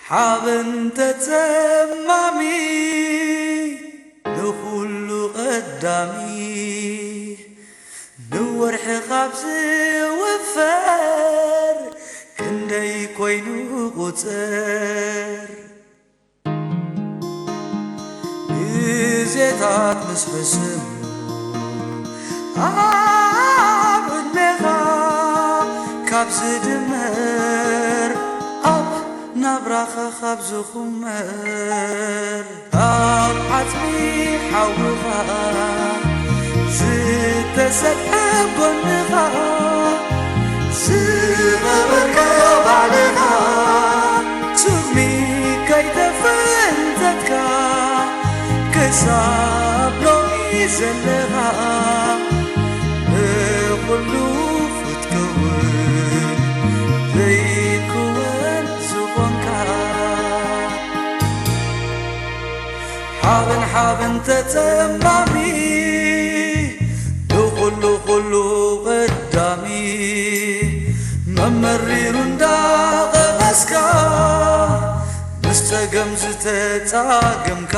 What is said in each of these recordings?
ሓበን ተጸማሚ ንኹሉ ቀዳሚ ንወርሒ ካብ ዝውፈር ክንደይ ኮይኑ ቁጽር ግዜታት ምስ ሕስም ኣብ ዕድሜኻ ካብ ዝድመር ኣብ ናብራኻ ካብ ዝኹመር ኣብ ዓጽሚ ሓውኻ ዝተሰብሐ ጎንኻ ዝቐበርከ ባዕልኻ ሱሚ ከይተፈንተትካ ክሳብ ሎሚ ዘለኻ ብኹሉ ክትከውን ዘይክወን ዝኾንካ ሓበን ሓበን ተጸማሚ ንኹሉ ኩሉ ቀዳሚ መመሪሩ እንዳቐመስካ ምስ ጸገም ዝተጻገምካ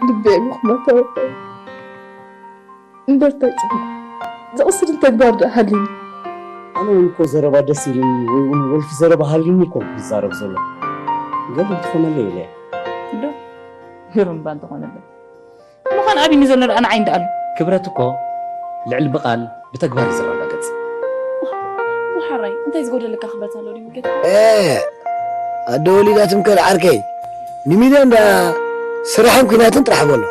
ልበይ ምኽመተወ እምበር እንታይ ጽቡቕ ዘቕስድን ተግባር ደኣ ሃልዩኒ። ኣነ እውን እኮ ዘረባ ደስ ኢሉኒ ወይ እውን ወልፊ ዘረባ ሃልዩኒ እኮ ዝዛረብ ዘሎ። ገለ እንተኾነለይ ኢለ። ዶ ግርምባ እንተኾነለይ። ምዃን ኣብይኒ ዘሎ ደኣ ንዓይ እንዳኣሉ። ክብረት እኮ ልዕሊ ብቓል ብተግባር እዩ ዝረጋገጽ። ወሓራይ እንታይ ዝጎደለካ ክብረት ኣሎ ድዩ ምገት? ኣደ ወሊዳ ትምከል ዓርከይ። ንሚልዮን ደኣ ስራሕን ኲናትን ጥራሕ በሎ።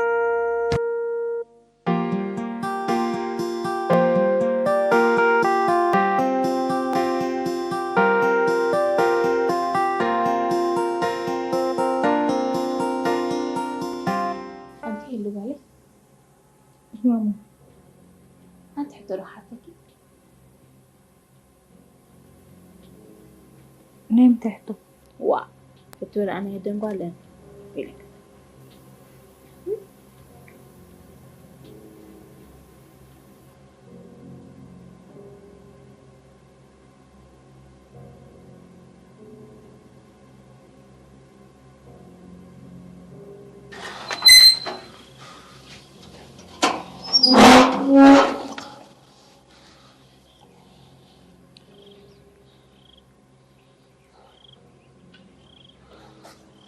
ኣንቲ ህሉ ጓለይ፣ ማማ፣ ሓንቲ ሕቶ ዶ ክሓተኪ? ናይ ምንታይ ሕቶ? ዋ፣ ሕቶ ደኣ ናይ ኣደን ጓልን ኢለካ።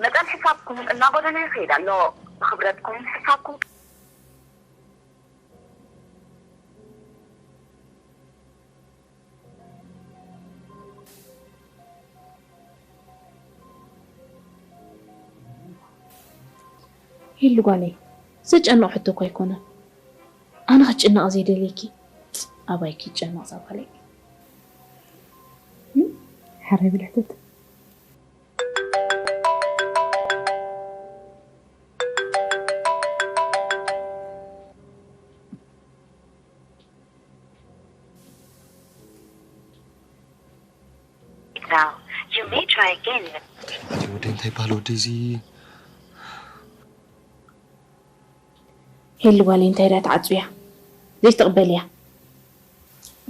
መጠን ሕሳብኩም እናጎደለ ይኸይድ ኣሎ። ብኽብረትኩም ሕሳብኩም ሄሉ ጓለይ፣ ዘጨንቕ ሕቶ እኮ ኣይኮነን። ኣነ ክትጭነቕ ዘይደልየኪ፣ ኣባይኪ ይጨነቕ እዛ ጓለይ። እም፣ ሕራይ በሊ ሕተት። Now, you may try again. ኣቲ ወደይ እንታይ ይበሃል ወደይ እዚ? ሄሉ ጓለይ እንታይ ኢላ ትዓጹ እያ? ዘይትቕበል እያ።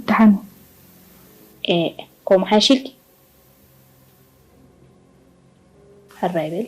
ደሓን። ኤ፣ ከምኡ ሓይሽ ኢልኪ? ሕራይ በሊ።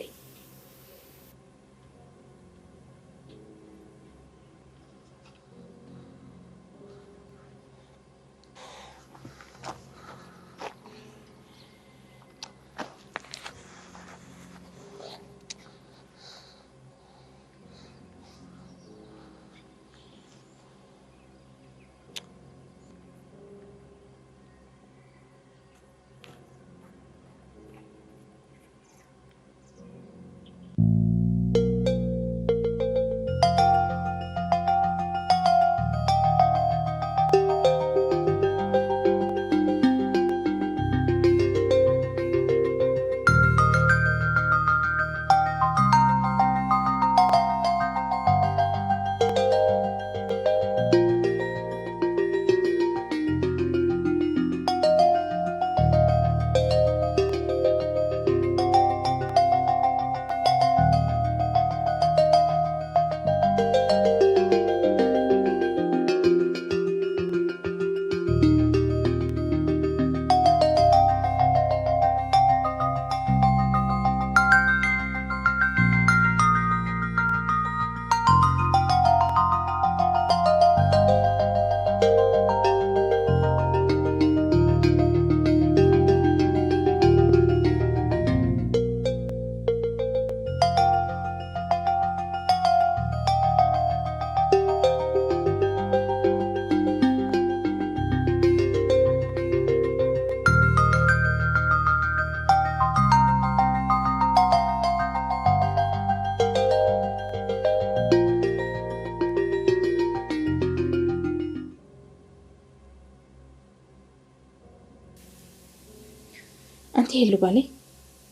ይህሉ ጓለይ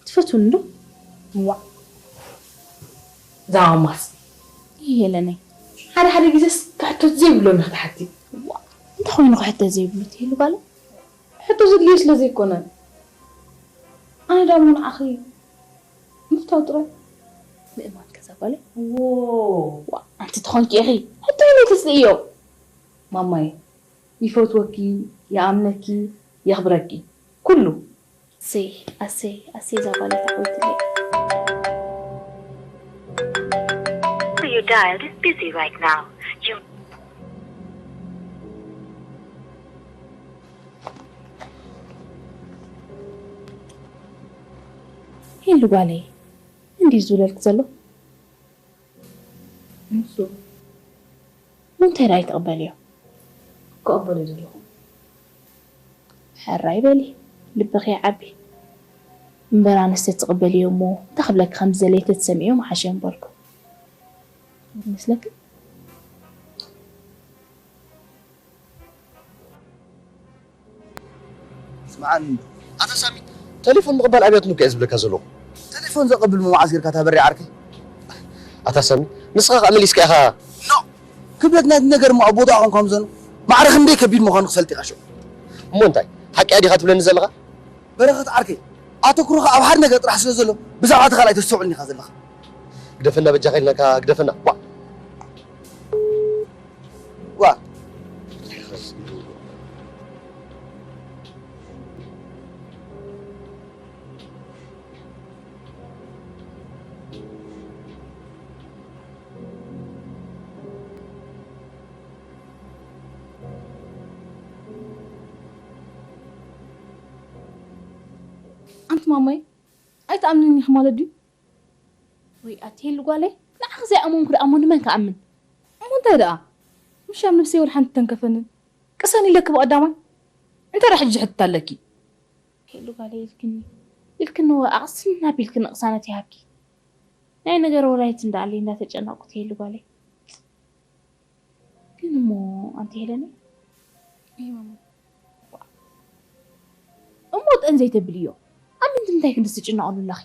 ትፈትውኒ ዶ? ዋ ዛማስ ይሄለነይ ሓደ ሓደ ግዜስ ክሕተት ዘይብሎም ክትሓቲ። ዋ እንታይ ኮይኑ ክሕተት ዘይብሉ ትህሉ ጓለይ? ሕቶ ዘድልዮ ስለ ዘይኮነ ኣነ ዳሞ ንዓኺ ምፍታው ጥራይ። ምእማን ከዛ ጓለይ። ዎ ዋ ኣንቲ ትኾንኪ ኢኺ ሕቶ ይመልስ እዮ። ማማይ ይፈትወኪ፣ ይኣምነኪ፣ የኽብረኪ ኩሉ። ኣሰይ ኣሰይ ኣሰይ እዛ ጓል እታ ዓወትለይ። You dialed is busy right now. You ሄሉ ጓለይ እንዲዩ ዝብለልክ ዘሎ። ንሱ እንታይ ደኣ ኣይትቕበልዮ? ክቕበሎ ዘለኹ። ሕራይ በሊ ልብኺ ይዓቢ። እምበር ኣነስ ተትቕበልዮ እሞ እንታይ ክብለኪ ከም ዝደለየ ተትሰምዕዮ ምሓሸ ምበልኩ። ይመስለኪ? ስምዓኒ ኣታ ሳሚ፣ ተሌፎን ምቕባል ኣብያትኑ እኮ እየ ዝብለካ ዘለኹ። ተሌፎን ዘቐብል መዓስ ጌርካ እታ በሪ ዓርከይ? ኣታ ሳሚ፣ ንስኻ ከኣ መሊስካ ኢኻ። ኖ! ክብደት ናይቲ ነገር እሞ ኣብ ቦታኡ ኮንካ ምዘኑ ማዕረ ክንደይ ከቢድ ምዃኑ ክፈልጥ ኢኻ ሽዑ። እሞ እንታይ ሓቂ እያ ዲኻ ትብለኒ ዘለኻ? በረኸት ዓርከይ፣ ኣተኩሮኻ ኣብ ሓደ ነገር ጥራሕ ስለ ዘሎ ብዛዕባ እቲ ካልኣይ ተስተውዕልኒ ኢኻ ዘለኻ። ግደፈና በጃኻ ኢልናካ ግደፈና። ዋ! ዋ! ኣንቲ ማማይ ኣይትኣምንኒ ኢኺ ማለት ድዩ? ወይ ኣቲ ሄሉ ጓለይ ንዓኺ ዘይኣመንኩ ደኣ እሞ ንመን ክኣምን? እሞ እንታይ ደኣ ምሽ ኣብ ነብሰይ ወላ ሓንቲ ተንከፈንን ቅሰን ኢለኪ ብቐዳማይ እንታይ ደኣ ሕጂ ሕትት ኣለኪ? ሄሉ ጓለይ ኢልክኒ ኢልክኒ ወ ኣቕስን ኣቢልክኒ ቅሳነት ይሃብኪ ናይ ነገር ወላይት እንዳኣለይ እንዳተጨነቕኩ ሄሉ ጓለይ ግን እሞ ኣንቲ ሄለነይ እሞ ጠን ዘይተብልዮ ኣብ ምንታይ ክንዲ ትጭነቐሉ ኣለኺ?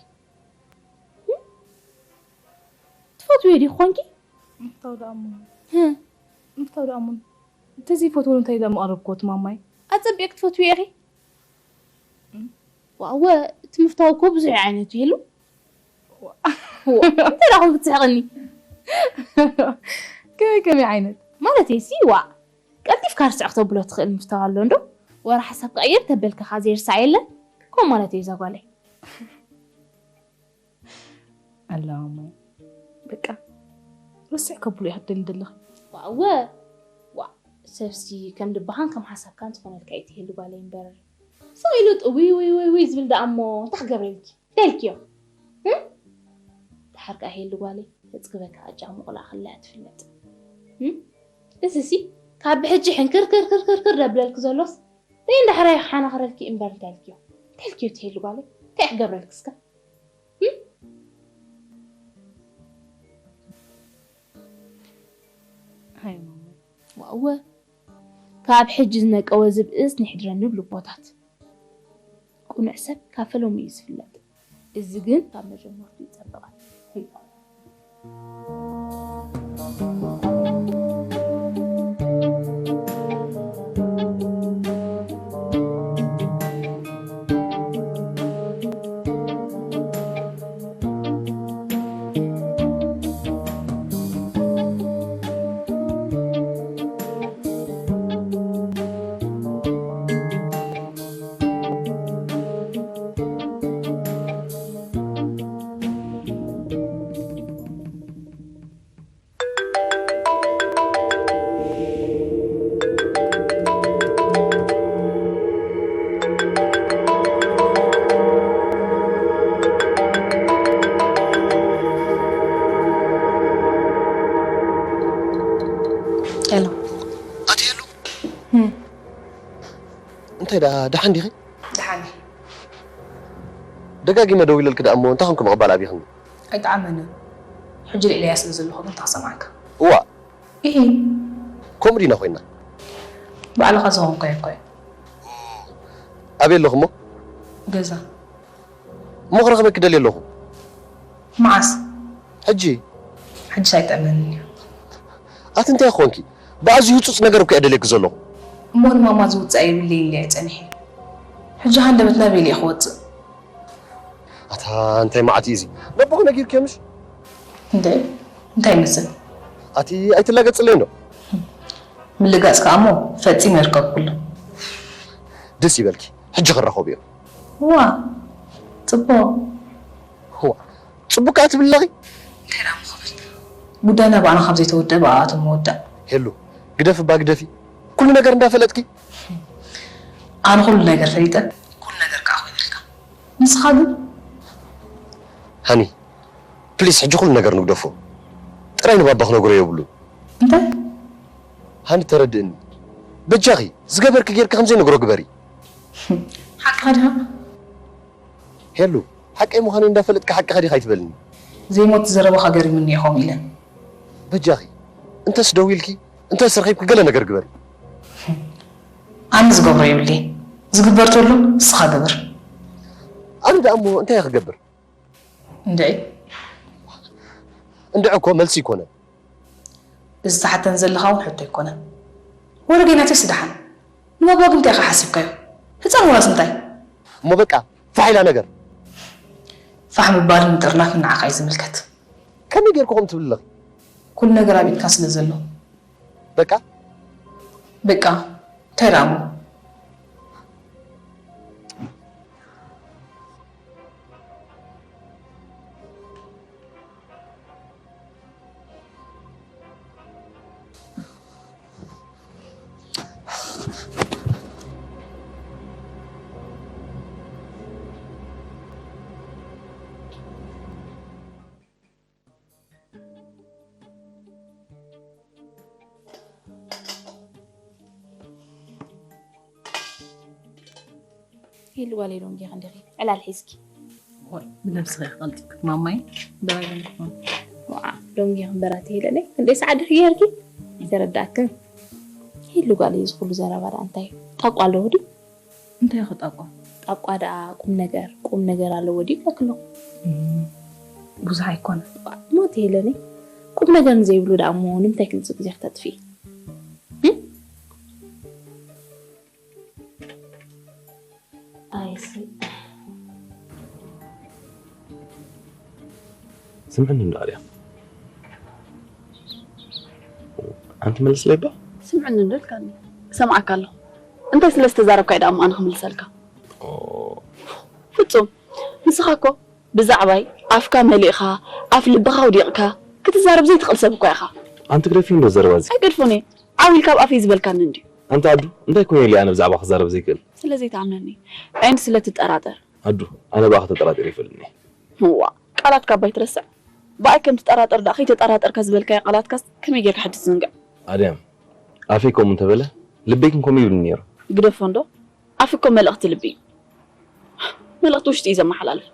ትፈትውዮ ዲኺ ኮንኪ? ምፍታው ደኣ እሞ ምፍታው ደኣ እሞ እንተዘይፈትወሉ እንታይ ደኣ ምቐረብክዎ እቲ ማማይ? ኣጸቢቕኪ ትፈትውዮ ኢኺ። ዋእ እቲ ምፍታው እኮ ብዙሕ እዩ ዓይነቱ የሉ። እንታይ ደኣ ኮንኪ ትስሕቕኒ? ከመይ ከመይ ዓይነት? ማለተይሲ ዋእ ቀልጢፍካ ርስዕ ክተብሎ ትኽእል ምፍታው ኣሎ እንዶ ወረ ሓሳብካ ቅይር ተበልካ ከኣ ዘይርሳዕ የለን ከምኡ ማለተይ እየ እዛ ጓለይ። ኣላ ማማይ በቃ ርስዕ ከብሎ ኢኺ ትደሊ ዘለኺ። ዋእ እወ ዋእ ሰብሲ ከም ልብኻን ከም ሓሳብካን ዝኾነልካ እዩ ትህሉ ጓለይ እምበር ስቕ ኢሉ ጥውይ ውይ ውይ ውይ ዝብል ደኣ እሞ እንታይ ክገብረልኪ ደልክዮ እም ደሓር ከኣ ሄሉ ጓለይ ተጽግበካ ቅጫ ምቑላእ ከላ እያ ትፍለጥ እም እዚሲ ካብ ብሕጂ ሕንክር ክር ክር ክር ክር ደብለልኪ ዘሎስ ደይ እንዳ ሕራይ ክሓናኽረልኪ እምበር እንታይ ኢልክዮ እንታይ ኢልክዮ ትሄሉ ጓለይ እንታይ ክገብረልኪ እስከ እም ሃይ ማማ ዋእወ ካብ ሕጂ ዝነቀወ ዝብእስ ንሕድረኒ ብልቦታት ቁኑዕ ሰብ ካብ ፈለሙ እዩ ዝፍለጥ። እዚ ግን ካብ መጀመርትኡ ይጸብቐ። ሄሎ ኣቲ ሄሉ እንታይ ደኣ ደሓን ዲኺ? ደሓን እየ። ደጋጊመ ደዊለልኪ ደኣ እሞ እንታይ ኮንኪ ምቕባል ኣብይኽኒ? ኣይጠዓመንን። ሕጂ ልዕለያ ስለ ዘለኹ ግን እንታይ ክሰምዓካ? እዋእ! ኢሂ! ከምኡ ዲና ኮይንና? ባዕልኻ ዝኾንካዮ እኮ እዩ። ኣበይ ኣለኹ እሞ? ገዛ። እሞ ክረኽበኪ ደልየ ኣለኹ። መዓስ? ሕጂ። ሕጂ ኣይጠመንን እዩ። ኣቲ እንታይ ኾንኪ? ብኣዝዩ ህጹጽ ነገር እኮ እየ ደልየኪ ዘለኹ። እሞ ንማማ ዝውፅኣ የብለይ ኢለ እየ ፀኒሐ። ሕጂ ሃንደበት ናበይ ኢለ ክወፅእ? ኣታ እንታይ መዓት እዩ እዚ? ነቦኹ ነጊርክዮ ምሽ? እንደ እንታይ ይመስል? ኣቲ ኣይትላገጽለይ እንዶ? ምልጋፅ ከዓ እሞ ፈፂመ ይርከብኩሉ። ደስ ይበልኪ። ሕጂ ክራኸቡ እዮም። ዋ ፅቡቅ። ዋ ጽቡቅ ከኣ ትብሊ ኣለኺ። እንታይ ደኣ ምኽብል? ጉዳይና ብኣና ካብ ዘይተወደአ ብኣኣቶም ምውዳእ። ሄሉ ግደፊ እባ ግደፊ። ኩሉ ነገር እንዳፈለጥኪ። ኣነ ኩሉ ነገር ፈሊጠ ኩሉ ነገር ከዓ ኮይነልካ። ንስኻ ግን ሃኒ ፕሊስ ሕጂ ኩሉ ነገር ንግደፎ። ጥራይ ንባባ ክነግሮ የብሉን። እንታይ? ሃኒ ተረድእኒ። በጃኺ ዝገበርኪ ጌርኪ ከምዘይነግሮ ግበሪ። ሓቅኻ ድኻ? ሄሉ ሓቀይ ምዃነይ እንዳፈለጥኪ ሓቅኻ ዲኻ ኣይትበልኒ። ዘይሞት ዘረባኻ ገሪሙኒ እዩ ከምኡ ኢለ። በጃኺ እንተስ ደው ኢልኪ እንተስ ረኺብኪ ገለ ነገር ግበሪ። ኣነ ዝገብሮ የብለይ። ዝግበር ተሎ ንስኻ ግበር። ኣነ ደኣ እሞ እንታይ እየ ክገብር? እንድዒ እንድዒ እኮ መልሲ ኣይኮነን። እዚ ትሓተኒ ዘለኻ እውን ሕቶ ኣይኮነን። ወረ ገይናተይስ ደሓን ንባባ ግን እንታይ ኢኻ ሓሲብካዮ? ህፃን ወላስ እንታይ? እሞ በቃ ፋሕ ኢላ ነገር። ፋሕ ምባልን ምጥርናፍን ንዓኻ እዩ ዝምልከት። ከመይ ጌርኩ ከምኡ ትብሊ ኣለኺ? ኩሉ ነገር ኣብ ኢድካ ስለ ዘሎ። በቃ በቃ እንታይ ደኣ እሞ? ሄሉ ጓለይ ሎምጌ ክንዲኺ ዕላል ሒዝኪ። ወይ ብነብስኺ ቀልጢፍኪ ማማይ። ደባይ ገንድኹም። ዋዓ ሎምጌ ክንበራት ሄለለይ ክንደይ ሰዓት ዲኺ ጌርኪ? ይተረዳእክን። ሄሉ ጓለይ እዚ ኩሉ ዘረባ ደኣ እንታይ እዩ? ጣቋ ኣለዎ ድዩ? እንታይ ኢኹ ጣቋ? ጣቋ ደኣ ቁም ነገር ቁም ነገር ኣለዎ ድዩ ኢለኪ ኣለኹ። ብዙሕ ኣይኮነ። ሞት ሄለለይ ቁም ነገር ንዘይብሉ ደኣ እሞ ንምንታይ ክልጽ ግዜ ክተጥፊ? ስምዕኒ እንዶ ኣርያም። ኣንቲ መልስለይ እባ። ስምዕኒ እንዶ ኢልካኒ። እሰምዓካ ኣለኹ። እንታይ ስለ ዝተዛረብካ እዩ ደኣ እሞ ኣነ ክምልሰልካ? ፍጹም። ንስኻ እኮ ብዛዕባይ ኣፍካ መሊእኻ ኣፍ ልብኻ ኣውዲቕካ ክትዛረብ ዘይትኽእል ሰብ እኳ ኢኻ። ኣንቲ ግደፊ እንዶ ዘረባ እዚ። ኣይገድፎን እየ። ዓው ኢልካ ኣብ ኣፈይ ዝበልካኒ እንድዩ። ኣንቲ ኣዱ እንታይ ኮይነ ኢለ ኣነ ብዛዕባ ክዛረብ ዘይክእል? ስለ ዘይትኣምነኒ ዕን ስለ ትጠራጠር። ኣዱ ኣነ ብኣኺ ተጠራጢረ ይፈልጥኒ። እዋ ቃላትካ እባ ኣይትረስዕ። ብኣይ ከም ትጠራጠር ደኣ ከይተጠራጠርካ ዝበልካዮ ቃላትካስ ከመይ ጌርካ ሕጂ ትዝንግዕ? ኣድያም ኣፈይ ከምኡ እንተበለ ልበይ ግን ከምኡ ይብልኒ ነይሩ። ግደፎ እንዶ ኣፍ እኮ መልእኽቲ ልቢ እዩ። መልእኽቲ ውሽጢ እዩ ዘመሓላልፍ።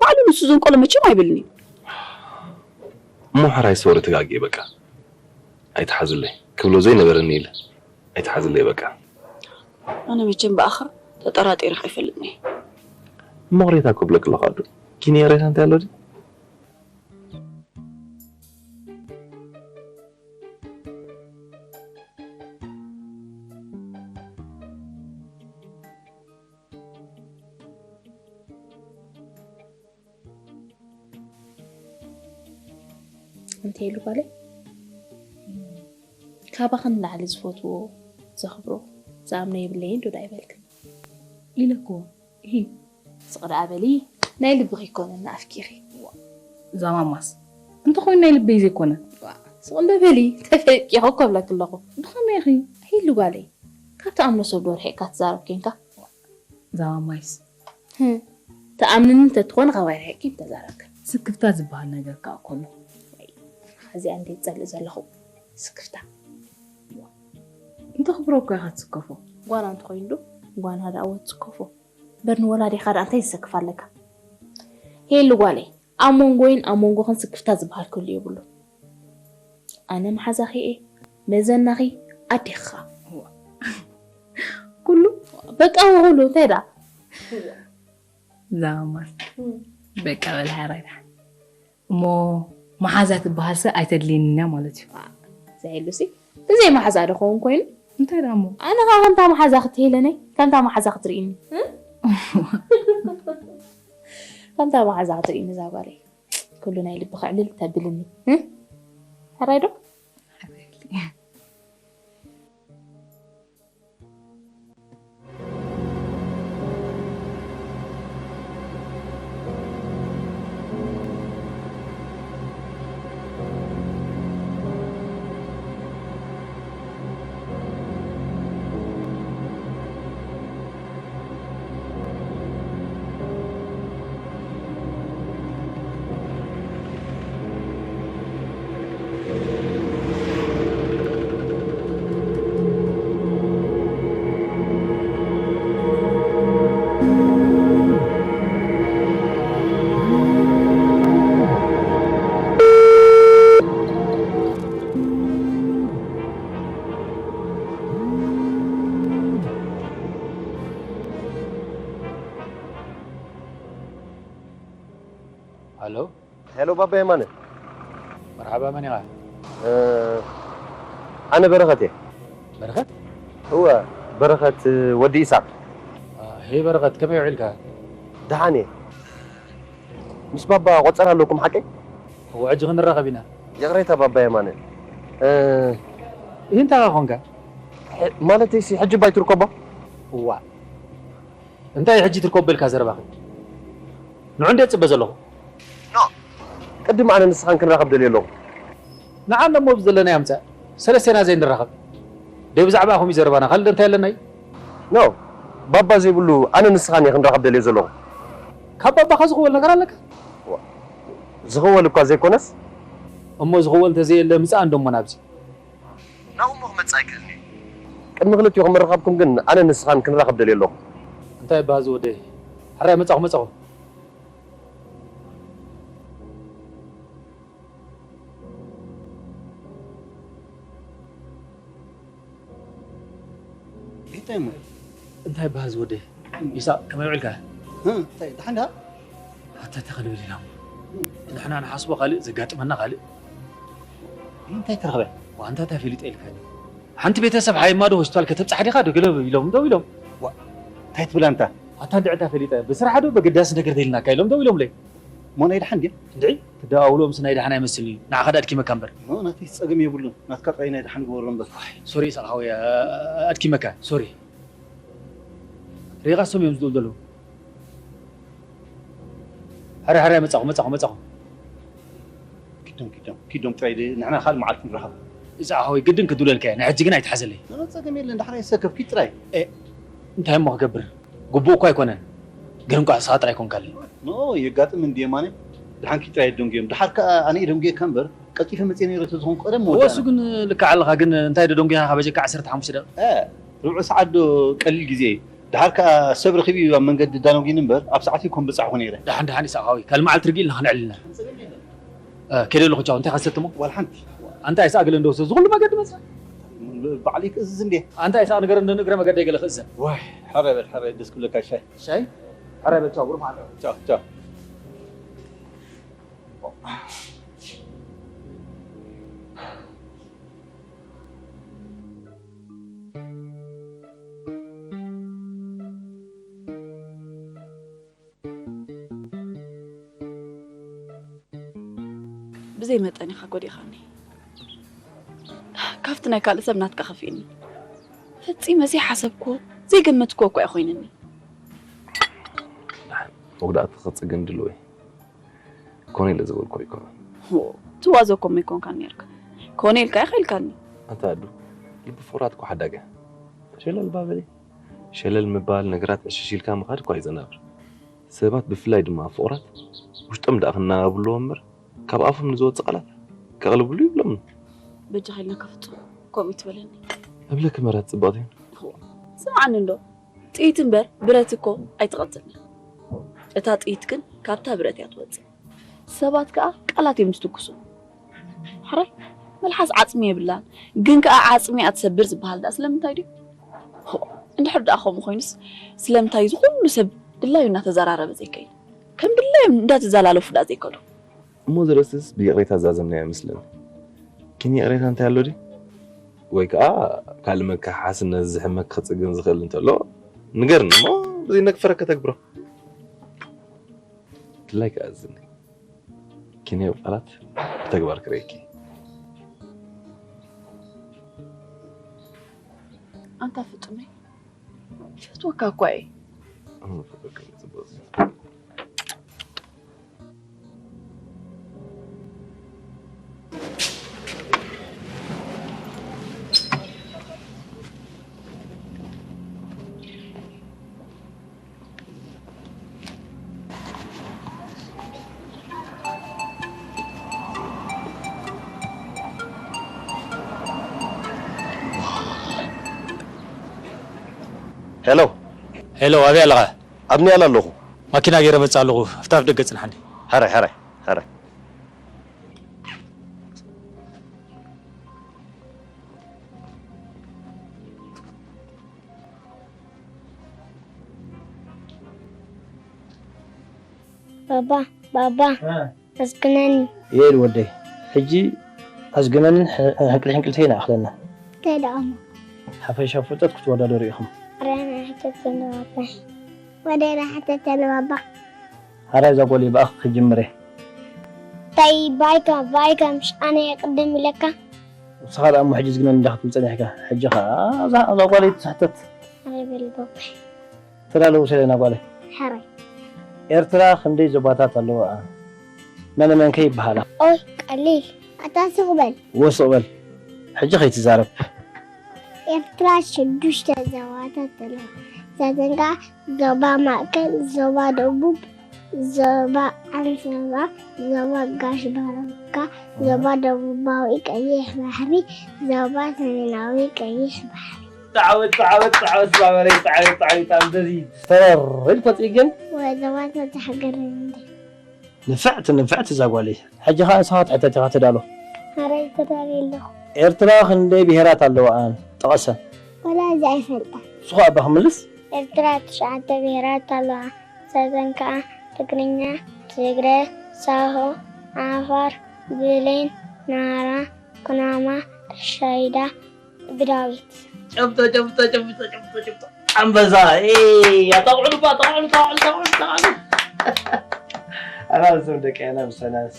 ባዕሉ ንሱ ዘንቀሎ መቸም ኣይብልን እዩ። እሞ ሕራይ ሶሪ ተጋግየ በቃ ኣይትሓዝለይ ክብሎ ዘይነበረኒ ኢለ ኣይትሓዝለይ በቃ። ኣነ መቸም ብኣኻ ተጠራጢረ ኣይፈልጥን እየ። እሞ ቅሬታ ክብለኪ ኣለኹ ኣዱ። ኪኒ ሬታ እንታይ ኣሎ ድዩ? እንታይ ኢሉ ጓለይ? ካባኺ ንላዕሊ ዝፈትዎ፣ ዘኽብሮ፣ ዝኣምኖ የብለይን ዶ ደኣ ኣይበልክን? ኢለክዎ። እሂ። ስቕ ደኣ በሊ፣ ናይ ልብኺ ኣይኮነን ንኣፍኪ ኢኺ። እዛ ማማስ እንተኾይኑ ናይ ልበይ ዘይኮነ። ዋእ፣ ስቕ እንዶ በሊ፣ ተፈሊጥኪ ኢኺ እኮ እብለኪ ኣለኹ። ብኸመይ ኢኺ? ሄሉ ጓለይ፣ ካብ ትኣምኖ ሰብ ዶ ርሒቕካ ትዛረብ ኬንካ? እዛ ማማይስ። ህም፣ ትኣምንኒ እንተትኾኒ ካባይ ርሒቕኪ ምተዛረብክን። ስክፍታ ዝበሃል ነገር ከኣ እኮ ኣሎ። እዚኣ እንድየ ዝጸልእ ዘለኹ፣ ስክፍታ። እንተኽብሮ እኮ ኢኻ ትስከፎ። ጓና እንተኾይኑ ዶ? ጓና ደኣ እወ ትስከፎ። እምበር ንወላዲኻ ደኣ እንታይ ዘሰክፍ ኣለካ? ሄሉ ጓለይ፣ ኣብ መንጎይን ኣብ መንጎኽን ስክፍታ ዝበሃል ክህሉ የብሉን። ኣነ መሓዛኺ እየ፣ መዘናኺ፣ ኣዴኺ ኸኣ። ኩሉ? በቃ ወ ኩሉ፣ እንታይ ደኣ? ዛማስ በቃ በል ሓራይ ደሓን። እሞ መሓዛ ትበሃል ሰብ ኣይተድልየንን እያ ማለት እዩ። ዘይሉ ሲ ብዘይ መሓዛ ዶ ኸውን ኮይኑ? እንታይ ደኣ እሞ? ኣነ ኸዓ ከምታ መሓዛ ክትሄለነይ ከምታ መሓዛ ክትርእይኒ። ከምታ መሓዛ ክትርእይኒ እዛ ጓለይ። ኩሉ ናይ ልቢ ክዕልል ተብልኒ። ሕራይ ዶ? ኣሎ። ሄሎ ባባ የማነ። መርሓባ፣ መን ኢኻ? ኣነ በረኸት እየ። በረኸት? እወ፣ በረኸት ወዲ ኢሳቕ። ሄይ በረኸት፣ ከመይ ውዒልካ? ደሓን እየ። ምስ ባባ ቆጸራ ኣለኩም ሓቀይ? እወ፣ ሕጂ ክንራኸብ ኢና። ይቕሬታ ባባ የማነ። እንታይ ኾንካ? ማለተይሲ ሕጂ ባይ ትርከቦ? እዋ፣ እንታይ ሕጂ ትርከቦ ኢልካ ዘረባኺ? ንዑ እንዴ ጽበ ዘለኹ? ኖ፣ ቅድም ኣነ ንስኻን ክንራኸብ ደልየ ኣለኹ። ንዓ እሞ ኣብዚ ዘለናዮ ኣምጽእ። ሰለስቴና ዘይንራኸብ። ደይ ብዛዕባኹም እዩ ዘረባና፣ ካልእ እንታይ ኣለና እዩ? ኖ፣ ባባ ዘይብሉ ኣነ ንስኻን እየ ክንራኸብ ደልየ ዘለኹ። ካብ ባባኻ ዝኽወል ነገር ኣለካ? ዝኽወል እኳ ዘይኮነስ። እሞ ዝኽወል እንተዘየለ ምጽእ እንዶ እሞ ናብዚ። ናብኡ እሞ ክመጽእ ኣይክእልን እየ። ቅድሚ ክልቲኹም ምርኻብኩም ግን ኣነ ንስኻን ክንራኸብ ደልየ ኣለኹ። እንታይ ይበሃል ዝወደይ? ሕራይ መጻኹ፣ መጻኹ። እንታይ እሞ? እንታይ ይበሃል ዝወደይ? ይሳቕ፣ ከመይ ውዒልካ? እንታይ፣ ደሓን ዲኻ? ኣታ እንታይ ክንብል ኢና እሞ? ንሕና ንሓስቦ ካልእ፣ ዘጋጥመና ካልእ። እንታይ ተረኽበ? ዋንታ እንታይ ፈሊጠ ኢልካኒ? ሓንቲ ቤተሰብ ሓይማ ዶ ሆስፒታል ከተብጽሓ ዲኻ ዶ ገለ ኢሎም ደው ኢሎም። ዋ፣ እንታይ ትብል ኣንታ? ኣታ እንድዒ እንታይ ፈሊጠ? ብስራሕ ዶ በገዳሲ ነገር ደሊናካ ኢሎም ደው ኢሎምለይ። እሞ ናይ ደሓን ድያ? እንድዒ፣ ክደዋውሎምስ ናይ ደሓን ኣይመስልን እዩ። ንዓኻ ዶ ኣድኪመካ እምበር። ኖ፣ ናተይ ጸገም የብሉን። ናትካ ጥራይ ናይ ደሓን ግበሮ እምበር። ሶሪ ይስሓቕ ሓወይ፣ ኣድኪመካ። ሶሪ። ሪኢኻ፣ እሶም እዮም ዝደውሉ ዘለዉ። ሕራይ፣ ሕራይ፣ መጻኹ፣ መጻኹ፣ መጻኹ። ኪዶም፣ ኪዶም፣ ኪዶም ጥራይ ድ-፣ ንሕና ካልእ መዓልቲ ንራኸብ። ይስሓቕ ሓወይ፣ ግድን ክድውለልካ እየ። ናይ ሕጂ ግን ኣይትሓዘለይ። ኖ፣ ኖ፣ ጸገም የለን። ዳሕራይ ይሰከፍ፣ ኪድ ጥራይ። ኤ፣ እንታይ እሞ ክገብር? ግቡእ እኮ ኣይኮነን። ግን እንኳዕ ንስኻ ጥራይ ኮንካለይ። ኖ፣ የጋጥም እንድየ ማነ። ደሓን ኪድ ጥራይ ደንጉዮም። ደሓር ከኣ ኣነ እየ ደንጉየካ እምበር፣ ቀልጢፈ መጽየ ነይረ ተዝኾንኩ ቀደም እወ፣ እሱ መወዳእና። ግን ልክዕ ኣለኻ። ግን እንታይ ዶ ደንጉያኻ በጀካ ዓሰርተ ሓሙሽተ ደቂቕ? እ፣ ርብዒ ሰዓት ዶ ቀሊል ግዜ እዩ? ደሓር ከኣ ሰብ ረኺቡ እዩ ኣብ መንገዲ ዳነጉኒ እምበር፣ ኣብ ሰዓቱ እኮ ምበጻሕኩ ነይረ። ደሓን፣ ደሓን ይስሓቕ ሓወይ። ካልእ መዓልቲ ርግእ ኢልና ክንዕልል ኢና። እ፣ ከይደ ኣለኹ ቻው። እንታይ ከሰትሞ? ዋላ ሓንቲ። ኣንታ ይስሓቕ ገለ እንደወሰ ዝኹሉ መገዲ መጽእ። ባዕሉ ይክእዝዝ እንዴ? ኣንታ ይስሓቕ ንገረኒ፣ እግረ መገደይ ገለ ክእዘን። ዋይ፣ ሕራይ በል፣ ሕራይ ደስ ክብለካ ሻሂ። ሻሂ? ሕራይ በል ቻው፣ ብሩኽ መዓልቲ። ቻው፣ ቻው። ብዘይ መጠን ኢኻ ጎዲኻኒ። ካብቲ ናይ ካልእ ሰብ ናትካ ከፊእኒ። ፈጺመ ዘይሓሰብክዎ፣ ዘይገመትክዎ እኳ እዩ ኮይንኒ። መጉዳእቲ ክጽግን ድልው እየ። ኮነ ኢለ ዝበልኩ ኣይኮነን። ሆ፣ ትዋዘ እኮ ኣይኮንካን ኔርካ። ኮነ ኢልካ ኢኻ ኢልካኒ። ኣንታ ኣዱ፣ ልቢ ፍቑራት እኮ ሓዳግ እያ። ሸለል ባበሊ። ሸለል ምባል፣ ነገራት ዕሽሽ ኢልካ ምኻድ እኮ ኣየዘናብር። ሰባት ብፍላይ ድማ ፍቑራት ውሽጦም ደኣ ክናባብልዎ እምበር ካብ ኣፎም ንዝወጽእ ቃላት ከቕልብሉ ይብሎምን። በጃኻ ኢልናካ ፍጹም ከምኡ ይትበለኒ። እብለኪ መራት ጽብቕቲ። እዋ፣ ስምዓኒ እንዶ። ጥይት እምበር ብረት እኮ ኣይትቐትልን። እታ ጥይት ግን ካብታ ብረት እያ ትወጽእ። ሰባት ከኣ ቃላት እዮም ዝትኩሱ። ሕራይ፣ መልሓስ ዓጽሚ የብላን፣ ግን ከኣ ዓጽሚ እያ ትሰብር ዝበሃል ደኣ ስለምንታይ ድዩ? ሆ፣ እንድሕር ደኣ ከምኡ ኮይኑስ ስለምንታይ እዚ ኩሉ ሰብ ድላዩ እናተዘራረበ ዘይከይድ፣ ከም ድላዮም እንዳተዘላለፉ ዳ ዘይከዱ። እሞ ዝርእስስ ብይቕሬታ ዝዛዘምናዮ ይመስለኒ። ግን ይቕሬታ እንታይ ኣሎ ድዩ? ወይ ከዓ ካልእ መከሓሓሲ ነዚ ሕመክ ክጽግን ዝኽእል እንተሎ ንገርኒ እሞ ብዘይ ነግፈረ ከተግብሮ። ድላይካ ኣዝኒ። ኪንዮ ቃላት ብተግባር ክርእየኪ። ኣንታ ፍጹመይ፣ ይፈትወካ እኳ እየ። እሞ ፍቅር ጽቡቅ። ሄሎ። ሄሎ፣ ኣበይ ኣለኻ? ኣብ ኒያላ ኣለኹ። ማኪና ገይረ መጽእ ኣለኹ። ኣብቲ ኣፍ ደገ ጽንሓኒ። ሕራይ፣ ሕራይ፣ ሕራይ። ባባ፣ ባባ፣ እ። ኣስግነኒ። የል ወደይ፣ ሕጂ ኣስግነንን ሕ-፣ ሕንቅል ሕንቅልተይን ኣይኣኽለና። እንታይ ደኣ እሞ? ሓፈሻ ፍልጠት ክትወዳደሩ ኢኹም። ኣረ ናይ ሕተት ዘሎ ባባ። ወደይ ናይ ሕተት ዘሎ ባባ። ሓራይ እዛ ጓል ብኣኽ ክጅምር እየ። እንታይ ባይካ፣ ባይካ፣ ምሽ ኣነ እየ ቅድም ኢለካ? ንስኻ ደኣ እሞ ሕጂ ኣስግነኒ እንዳ ክትብል ጸኒሕካ። ሕጂ ኸኣ እዛ፣ እዛ ጓል ትስሕተት። ኣረ በል ባባ። ተዳለዉ ሰለና ጓለይ። ሕራይ። ኤርትራ ክንደይ ዞባታት ኣለዋ? መን መን ከ ይበሃላ? ኦይ፣ ቀሊል። ኣታ ስቕ በል። እወ ስቕ በል። ሕጂ ከይትዛረብ። ኤርትራ ሽዱሽተ ዞባታት ኣለዋ። ንሳተን ከኣ ዞባ ማእከል፣ ዞባ ደቡብ፣ ዞባ ዓንሰባ፣ ዞባ ጋሽ ባርካ፣ ዞባ ደቡባዊ ቀይሕ ባሕሪ፣ ዞባ ሰሜናዊ ቀይሕ ባሕሪ። ጣዕወት፣ ጣዕወት፣ ጣዕወት፣ ማሕበረይ፣ ጣዕወት፣ ጣዕወት፣ ጣዕወት፣ እንደዚ ተረር ኢልኮ ጽገን። ወዘዋት ወተሓገረን እንዴ። ንፍዕቲ፣ ንፍዕቲ እዛ ጓለይ። ሕጂ ኸኣ ንስኻ ክትሕተት ኢኻ፣ ተዳሎ። ኣረ፣ ተዳልየ ኣለኹ። ኤርትራ ክንደይ ብሄራት ኣለዋኣን? ጥቐሰን። ወላ እዚ ኣይፈልጣን። ንሱ ኸኣ እባ ክምልስ። ኤርትራ ትሽዓተ ብሄራት ኣለዋ። ንሳተን ከኣ ትግርኛ፣ ትግረ፣ ሳሆ፣ ዓፋር፣ ብሌን፣ ናራ፣ ኩናማ፣ ራሻይዳ፣ ግዳዊት። ጨብጦ፣ ጨብጦ፣ ጨብጦ፣ ጨብጦ፣ ጨብጦ። ኣንበሳ፣ ኤ፣ ኣጣቕዑሉ፣ ኣጣቕዑሉ፣ ኣጣቕዑሉ፣ ኣጣቕዑሉ፣ ኣጣቕዑሉ። ኣናብስም ደቂ ኣናብሰናስ።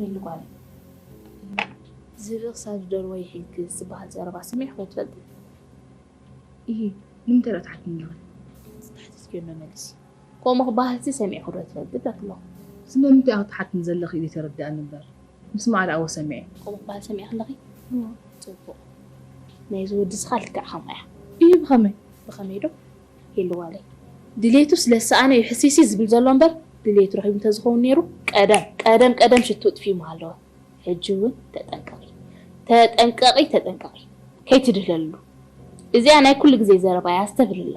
የሉ ጓለይ፣ ዝብኢ ክሳብ ዝደልዎ ይሕግዝ ዝበሃል ዘረባ ሰሚዕኺ ዶ ትፈልጢ? እሂ፣ ንምንታይ ደኣ ትሓትኒ ኣለኺ? ዝተሓተትክዮ እሞ መልሲ። ከምኡ ክበሃልሲ ሰሚዕኺ ዶ ትፈልጢ? እብለኪ ኣለኹ። ስለምንታይ ኢኺ ትሓትኒ ዘለኺ ኢሉ ይተረድኣኒ እምበር። ምስማዕ ደኣ እወ ሰሚዐ። ከምኡ ክበሃል ሰሚዕኪ ኣለኺ? እወ። ጽቡቕ። ናይዚ ወዲ እዚ ኸኣ ልክዕ ከምኣ እያ። እሂ፣ ብኸመይ? ብኸመይ ዶ? ሄሉ ጓለይ። ድሌቱ ስለ ዝሰኣነ እዩ ሕስይስይ ዝብል ዘሎ እምበር፣ ድሌቱ ረኺቡ እንተዝኸውን ነይሩ፣ ቀደም፣ ቀደም፣ ቀደም ሽትኡ ኣጥፊኡ ምሃለወ። ሕጂ እውን ተጠንቀቒ፣ ተጠንቀቒ፣ ተጠንቀቒ። ከይትድህለሉ። እዚኣ ናይ ኩሉ ግዜ ዘረባ እያ፣ ኣስተብህልላ።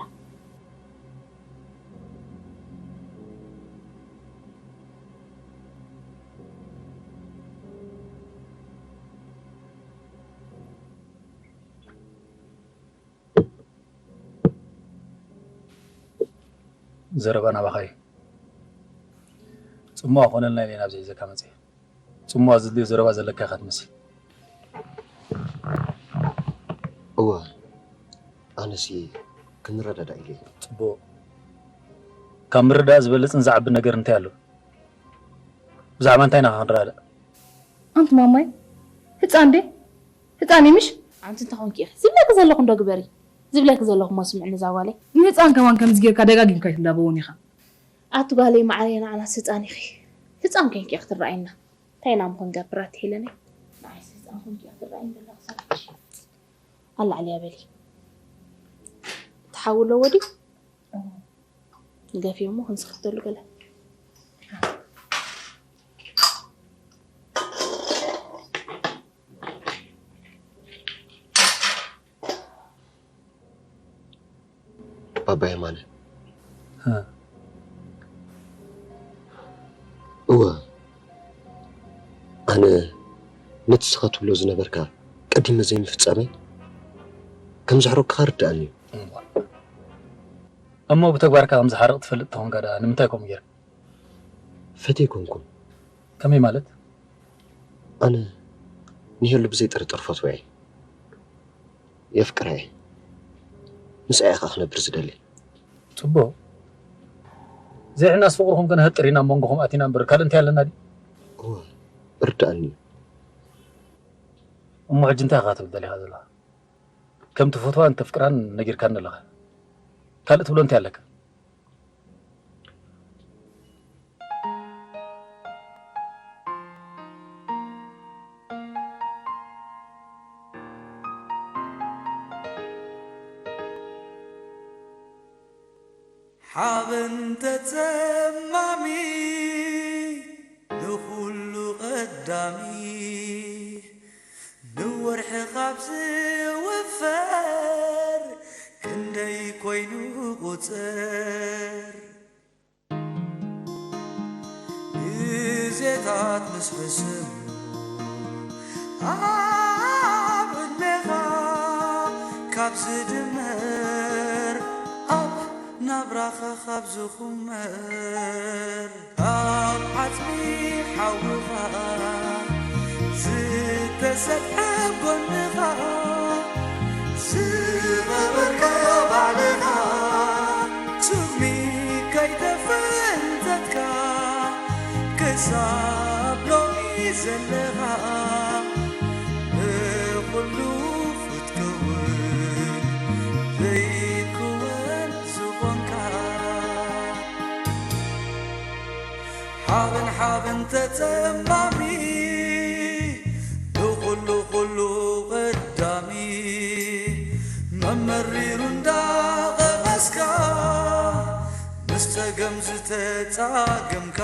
ዘረባ ናባኻ እዩ። ጽምዋ ኮነልና ኢለ ናብዚ ሒዘካ መጽየ። ጽምዋ ዘድልዮ ዘረባ ዘለካ ኢኻ ትመስል። እወ፣ ኣነሲ ክንረዳዳእ ኢለ እየ። ጽቡቕ። ካብ ምርዳእ ዝበልጽን ዝዓቢ ነገር እንታይ ኣሎ? ብዛዕባ እንታይ ኢና ክንረዳዳእ? ኣንቲ ማማይ፣ ህፃን ዴ? ህፃን እዩ ምሽ? ኣንቲ እንታይ ኮንኪ ኢኺ? ዝብለኪ ዘለኹ እንዶ ግበሪ። ዝብለኪ ዘለኹ እሞ ስምዕኒ እዛ ጓለይ። ንህፃን ከማን ከምዚ ጌርካ ደጋጊምካ ኣይትላበዎን ኢኻ። ኣቲ ጓለይ መዓረይ፣ ንዓናስ ህፃን ኢኺ። ህፃን ኮይንኪ ኢኺ ትረኣይና። እንታይ ኢና እሞ ክንገብር ኣቲ ሄለነይ? ንዓይስ ህፃን ኮይንኪ ኢኺ ትረኣይኒ ዘለኺ ሰለኪ። ኣላዕልያ በሊ። እቲ ሓዊ ኣለዎ ድዩ? ንገፊዮ እሞ ክንስኽተሉ ገለ። ባባ የማነ። እ። እወ፣ ኣነ ነቲ ስኻ ትብሎ ዝነበርካ ቀዲመ ዘይምፍጻመይ ከም ዘሕረቅካ ርድኣኒ እዩ። እሞ ብተግባርካ ከም ዝሓርቕ ትፈልጥ ተኾንካ ደኣ ንምንታይ ከምኡ ጌርካ? ፈትየ ኣይኮንኩን። ከመይ ማለት? ኣነ ንሄሉ ብዘይ ጥርጥር ፈትወ እየ። የፍቅራ እየ። ምስኣ እየ ከኣ ክነብር ዝደሊ። ጽቡቕ። ዘይሕናስ ፍቕርኹም ከነህጥር ኢና ኣብ መንጎኹም ኣቲና እምበር ካልእ እንታይ ኣለና ድዩ? እወ፣ እርድኣኒ እዩ። እሞ ሕጂ እንታይ ኢኻ ትብል ደሊኻ ዘለኻ? ከም ትፈትዋን ተፍቅራን ነጊርካኒ ኣለኻ። ካልእ ትብሎ እንታይ ኣለካ? ሓበን ተጸማሚ ንኹሉ ቀዳሚ፣ ንወርሒ ካብ ዝውፈር ክንደይ ኮይኑ ቁጽር። ግዜታት ምስ ሕሰሙ ኣብ ዕድሜኻ ካብ ዝድመር፣ ኣብ ናብራኻ ካብ ዝኹመር፣ ኣብ ዓጽሚ ሓውኻ ዝተሰብሐ ጎንኻ ዝቐበርካ ባዕልኻ፣ ስሚ ከይተፈንተትካ ክሳብ ሎሚ ዘለኻ፣ ንኹሉ ክትከውን ዘይትክወን ዝኾንካ። ሓበን ሓበን ተጸማሚ ንኹሉ ኩሉ ቀዳሚ፣ መመሪሩ እንዳቐመስካ ምስ ጸገም ዝተጻገምካ።